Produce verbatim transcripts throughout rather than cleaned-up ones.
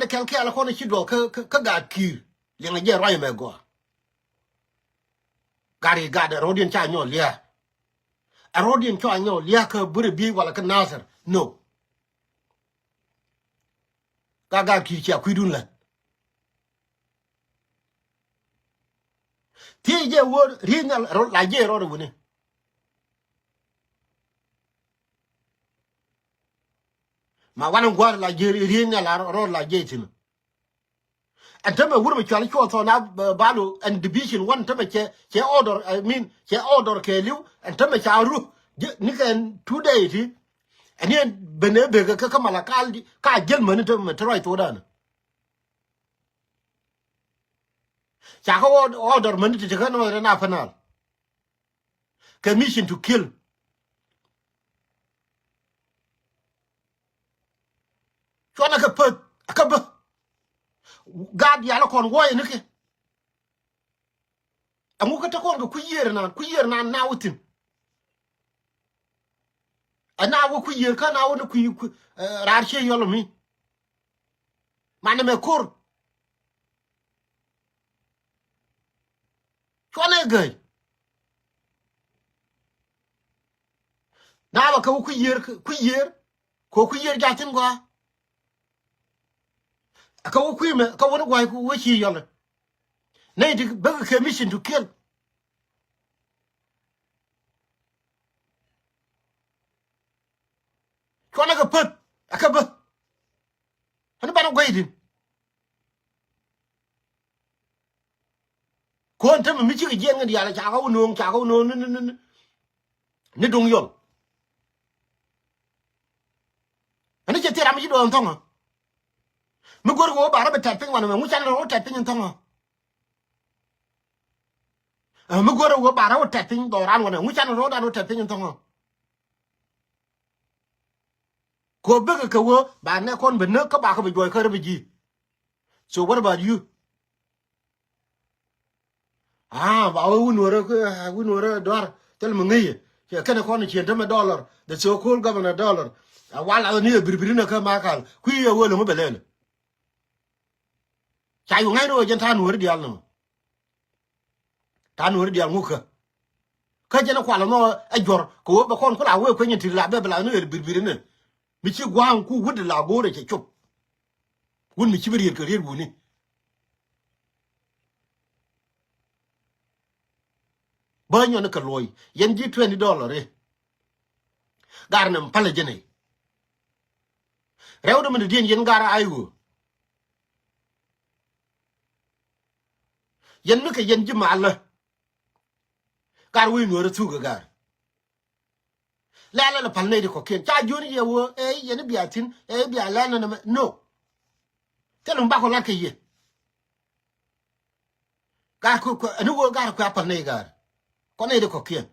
Kɛl kɛl kɔn ci duɔk kä, kä, kä gaat Kiir. Liɛŋɛ jɛ ruac mɛ gɔaa. Gaat i̱ gaat ɛ ro̱diɛn ca nyɔk lia̱a̱. Ɛ ro̱diɛn ca nyɔk lia̱a̱ kä Buri Biey wala kä Nasir. No. Gat gaat Kiir cia kui̱dun lät. Thiec jɛ wä ri̱i̱n nhial rɔ la jɛ rɔ wuni. Ma wanɛ gua̱r la jɛ ri̱i̱n nhial rɔ la jɛ thi̱n. Ɛn tämɛ wur mi cual cuɔl thɔn a balo ɛn division one tämɛ cɛ, cɛ order, I mean, cɛ order kɛɛliw ɛn tämɛ ca ru. Ni kɛ ɛn two day ti. Ɛn yɛn ben ɛ bekɛ kä, kä Malakal di ka jel mäni tämɛ te ruac thokdan. Ca kä order mäni ti ti kä nɔmɔ rɛ na penal. Kɛ mission to kill. Cuɔnɛ kɛ päth ɛ kä bä. Gaat diaal kɔn wuɔyɛ ni kɛ. Ɛŋu kä te kɔn kɛ kui̱ yiër nan, kui̱ yiër nan na wä thi̱n. Ɛ na wä kui̱ yiër kä na wä ni kui̱, kui̱, eh, raar cië yɔl mi. Manɛ mɛ ko̱r. Cuɔnɛ gäi. Na bä kä wä kui̱ yiër, kui̱ yiër. Kɛ wä kui̱ yiër ja̱thi̱n gɔaa. Kä wä kui̱ mɛ, kä wä ni gua̱a̱c ku wä ci yɔl. Nɛy ti bäk kɛ mission to kill. Cuɔnɛ kɛ päth, ɛ kä bä. Ɛn banɛ gua̱c din. Kuɔn tämɛ mi cikɛ jiɛn ŋä diaal ca kä wä no̱o̱ŋ, ca kä wä no̱o̱ŋ ni, ni, ni, ni, ni duŋ yɔl. Ɛn cɛ thil ram mi ci duɔɔn thɔŋä. Mi go̱r kɛ wä ba rɔ bi tɛt piny wanɛ mɛ ŋu can rɔ wä tɛt piny in thɔŋä. Ɛ, mi go̱r kɛ wä ba rɔ wä tɛt piny dhɔran wanɛ ŋu can rɔ dan wä tɛt piny in thɔŋä. Kɛ wä bikɛ kɛ wä ba nɛ kɔn bi näk kä ba kä bi juɔc kä rɛ bi ji̱. So what about you? Ah, ba wä wun wärä, wun wärä duar. Thil mi ŋäcɛ. Cɛ kɛnɛ kɔn cien tämɛ dollar. The so-called governor dollar. A wal a ni a birbiri nɛ kä Makal. Kui̱ a wä lo̱ŋ bɛ lɛl. Ca yu ŋa̱c ni wä jɛn ta̱a̱ nuɔ̱ɔ̱ri diaal nɔmɔ. Ta̱a̱ nuɔ̱ɔ̱ri diaal ŋukä. Kä jɛn kual nɔ ɛ juɔ̱r kɛ wä bɛ kɔn kula wee kueny in ti la bɛ bɛ la ni ɣer birbiri ni. Mi ci gua̱a̱ŋ ku wut la go̱o̱rɛ cɛ cop. Wun mi ci bi riet kɛ riet wuni. Bä nyɔn kɛ luɔy yɛn ji̱ twenty dollar i̱. Gar nɛ mi palɛ jɛn i̱. Rɛw dɛ mi dɛ diɛn yɛn gar a i̱ ɣöö. Yɛn mi kɛ yɛn ji̱ malä. Gar wi̱i̱ nuɔ̱ɔ̱rä thuk ɛ gar. Lɛl lɛ pal nɛy ti kɔ̱kiɛn ca jiön yɛ wä ɛ yɛn i̱ bia thi̱n ɛ i̱ bia lɛl nɛ nɛ mɛ no. Thil mi bakɔ lat kɛ yɛ. Gar kuɛ kuɛ ɛn i̱ wä gar kuɛ a pal nɛy gar. Kɔ nɛy ti kɔ̱kiɛn.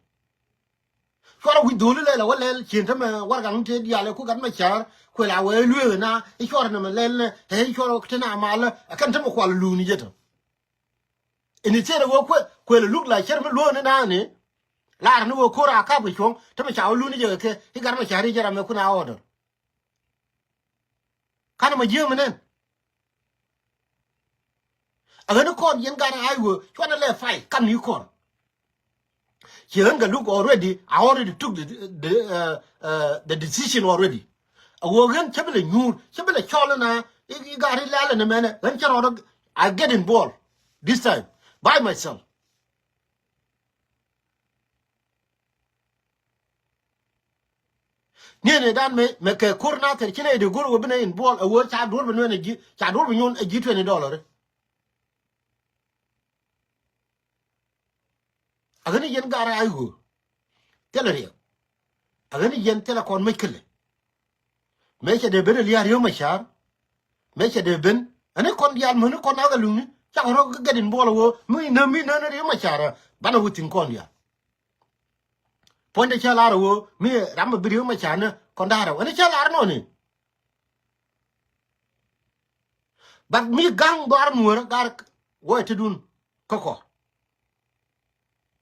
Cuarɛ wi̱c dho̱li lɛl ɛ wä lɛl cien tämɛ warɛgak ni tëë diaal ɛ ku gat mɛ ca̱r kuɛ la wee lueek ɛ na i̱ cuarɛ nɛ mɛ lɛl nɛ ɛ i̱ cuarɛ te na malä ɛ kɛn tämɛ kual luuni jɛ tɔ. Ini thiet ɛ wä kuɛ kuɛ lɛ luk la cär mi luɔ̱ɔ̱n inani. Lar ni wä ko̱r a kap kɛ cuɔ̱ŋ te mi ca wä luni jɛ kɛ kɛ i̱ gat mɛ ca ri jɛ ram mɛ kun a order. Kan mɛ jiäk mi nɛn. A ɣän i̱ kɔn yɛn gat a i̱ wä cuanɛ lɛ fay kan ni kɔn. Ci ɣän kɛ luk already, I already took the, the, uh, uh, the decision already. A wä ɣän cä bi lɛ nyuur cä bi lɛ cɔl ina i̱ gat i̱ lɛl ina mɛnɛ ɣän cä rɔɔdä. I get involved this time by myself. Niɛn ɛ dan mɛ mɛ kɛ ko̱r na thɛr ci nɛ ɛ dee go̱r wä bi nɛ involved ɛ wä ca duɔ̱r bi nuɛn ɛ ji̱ ca duɔ̱r bi nyuɔn ɛ ji̱ twenty dollar. A ɣän i̱ yɛn gar a i̱ ɣöö thilɛ riɛk. A ɣän i̱ yɛn thilɛ kɔn mec kälɛ. Mëë cɛ dee ben ɛ lia̱a̱ Riek Machar. Mëë cɛ dee ben ɛn i̱ kɔn diaal mäni kɔn akɛ luŋni cakɔ rɔ kɛ gɛt in buɔl ɛ ɣöö mi nä mi nä ni Riek Machar. Banɛ wä thi̱n kɔn diaal. Puɔ̱nydɛ cä lar ɛ ɣöö mi ram mi bi Riek Machar ni kɔn da̱a̱r ɛ ɣöö ɛn i̱ cä lar nɔni. But mi ga̱ŋ dhɔaar nuäärä gar wä ɛ tetdun kä kɔ.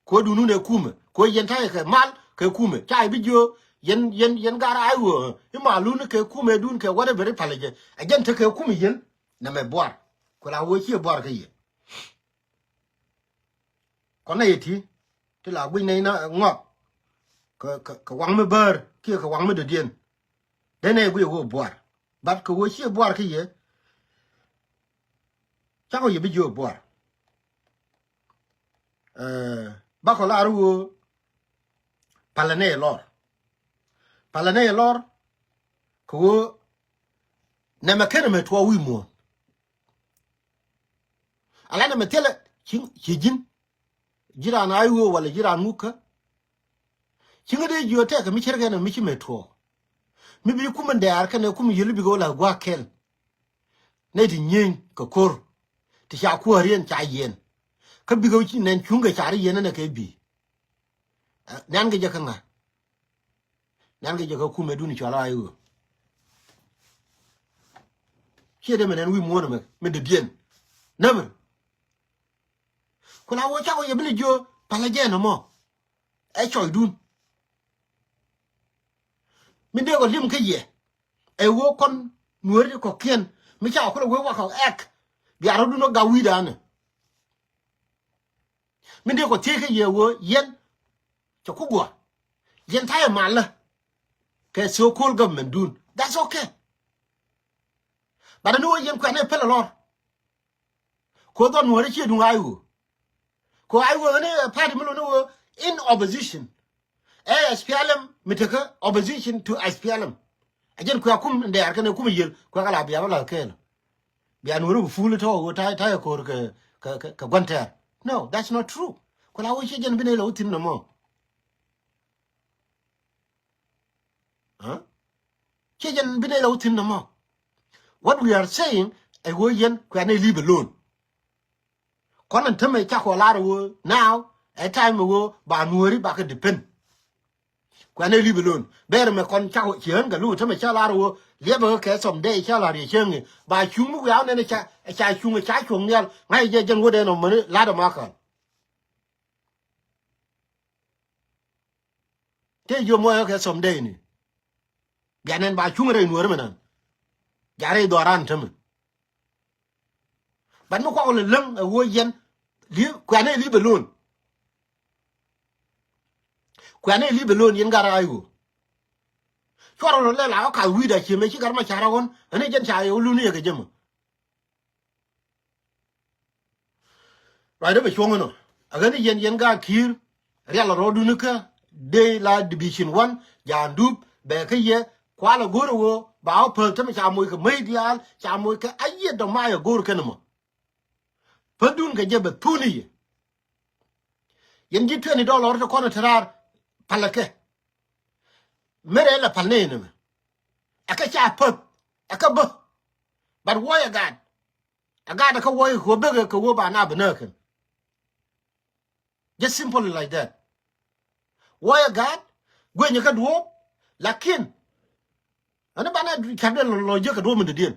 Kuädun wun ɛ kumɛ kuɛ yɛn ta̱yɛ kɛ mal kɛ kumɛ ca i̱ bi jiö yɛn yɛn yɛn gar a i̱ ɣöö i̱ malun kɛ kumɛ dun kɛ whatever i̱ palɛ jɛ ɛ jɛn te kɛ kumɛ yɛn. Nɛmɛ buar. Ku la wee ciɛ buar kä yɛ. Kɔn nɛ yɛ ti ti la guic nɛy na ŋɔak kɛ, kɛ, kɛ waŋ mi bäär kiɛ kɛ waŋ mi dɔ̱diɛn. Dee nɛ yɛ guic ɛ wee buar. But kɛ wee ciɛ buar kä yɛ. Cakɔ yɛ bi jiök buar. Ɛ, bakɔ lar wee palɛ nɛ yɛ lɔr. Palɛ nɛ yɛ lɔr kɛ wee nɛmɛ kenɛ mɛ tuɔɔk wi̱i̱ muɔ̱ɔ̱n. Ala nɛmɛ thilɛ ci, ci ji̱n. Ji̱ raan a i̱ wee walɛ ji̱ raan ŋukä. Ci ŋä dee jiö tɛkɛ mi cärkɛ nɛ mi ci mɛ tuɔɔk. Mi bi kum in dɛɛr kɛnɛ kum yiël bikɛ wä la gua̱a̱k kɛl. Nɛ ti nyieeny kɛ ko̱r ti ca kuäär yɛn ca yiɛn. Kä bikɛ wä ci nɛn cuŋkɛ ca ri yiɛn nɛ kɛ bi. Ɛ, nɛn kɛ jɛ kä ŋa̱. Nɛn kɛ jɛ kä kumɛ duni cual a i̱ wee. Ciɛ dee mɛ nɛn wi̱i̱ muɔ̱ɔ̱n ɛmɛ mi dɔ̱diɛn. Nämɛ. Ku la wee cakɔ yɛ bi ni jiö palä jɛ nɔmɔ. Ɛ cɔydun. Min dee kɔ lim kä yɛ. Ɛ wee kɔn nueeri kɔ̱kiɛn mi cakɔ kulɛ wee wakɔ ɛk. Bia rɔ̱dun ɔ gak wi̱i̱danɛ. Min dee kɔ thiec kä yɛ wee yɛn. Cɛ ku guɔ. Yɛn ta̱yɛ malä. Kɛ so-called government dun. That's okay. But ni wee yɛn kuɛn ɛ pɛlɛ lɔr. Ko dhɔn nuɔ̱ɔ̱ri ciɛ duŋ a i̱ wee. Ko a i̱ wee ni party mi lo ni wee in opposition. Ɛ S P L M mi tekä opposition to S P L M. A jɛn kuɛ kum in dɛɛr kɛnɛ kum yiël kuɛ kɛ la bia bä la kɛɛl. Bia nuɔ̱ɔ̱ri bi full tɔ̱ wee ta̱yɛ, ta̱yɛ ko̱r kɛ, kɛ, kɛ, kɛ gua̱n tɛɛr. No, that's not true. Ku la wee ciɛ jɛn bi ni la wä thi̱n nɔmɔ. Huh? Ciɛ jɛn bi nɛy la wä thi̱n nɔmɔ. What we are saying, ɛ wee yɛn kuɛ nɛy leave alone. Kɔn ɛn tämɛ cakɔ lar wee now, ɛ time wee ba nuɔ̱ɔ̱ri bakɛ depend. Kuɛ nɛy leave alone. Bɛɛr mɛ kɔn cakɔ ciɛ ɣän kɛ luk tämɛ ca lar wee liɛpɛ kɛ some day ca lar yɛ cieŋ i̱ ba cuŋ mi wiaa nɛn ca, ca cuŋ ca cuɔ̱ŋ nhial ŋa̱c jɛ jɛn wä dee nɔmɔ ni lat ɛmɔ kal. Tëë jiö muɔyä kɛ some day ni. Bia nɛn ba cuŋ rɛy nuɔ̱ɔ̱ri mɛ nan. Ja rɛy dhɔran tämɛ. But mi kuak wä lɛ läŋ ɛ wee yɛn. Kuɛnɛ leave alone. Kuɛnɛ leave alone yɛn gat a i̱ wee. Cuarɛ rɔ lɛ la wä kath wi̱i̱da ciëmɛ ci gat ma ca̱r a ɣɔn. Ɛn i̱ jɛn ca yɛ wä luni yɛ kɛ jɛ mɔ. Ruacdä bɛ cuɔ̱ŋ inɔ. A ɣän i̱ yɛn, yɛn gaat ki̱i̱r rial a rɔɔdun ikä dee la division one, ja̱a̱n dup bɛ kä yɛ kual a go̱r a ɣöö ba wä päth tämɛ ca moc kɛ mäc diaal, ca moc kɛ a yiëth dɔ̱ mac a go̱r kɛn ɛmɔ. Päthdun kɛ jɛ bɛ thun i̱ yɛ. Yɛn ji̱ twenty dollar ti kɔn ɛ te raar palä kɛ. Merɛ la pal ni inɛ mɛ. Ɛ kɛ ca päth, ɛ kɛ bä. But wuɔyɛ gaat. Ɛ gaat ɛ kɛ wuɔyɛ kɛ wä bekɛ kɛ wä ba na bi nääk kɛn. Just simple like that. Wuɔyɛ gaat, guenyɛ kä duɔ̱ɔ̱p, lakin. Ɛn banɛ cap dee lɔ jiäk kɛ duɔ̱ɔ̱p mi dɔ̱diɛn.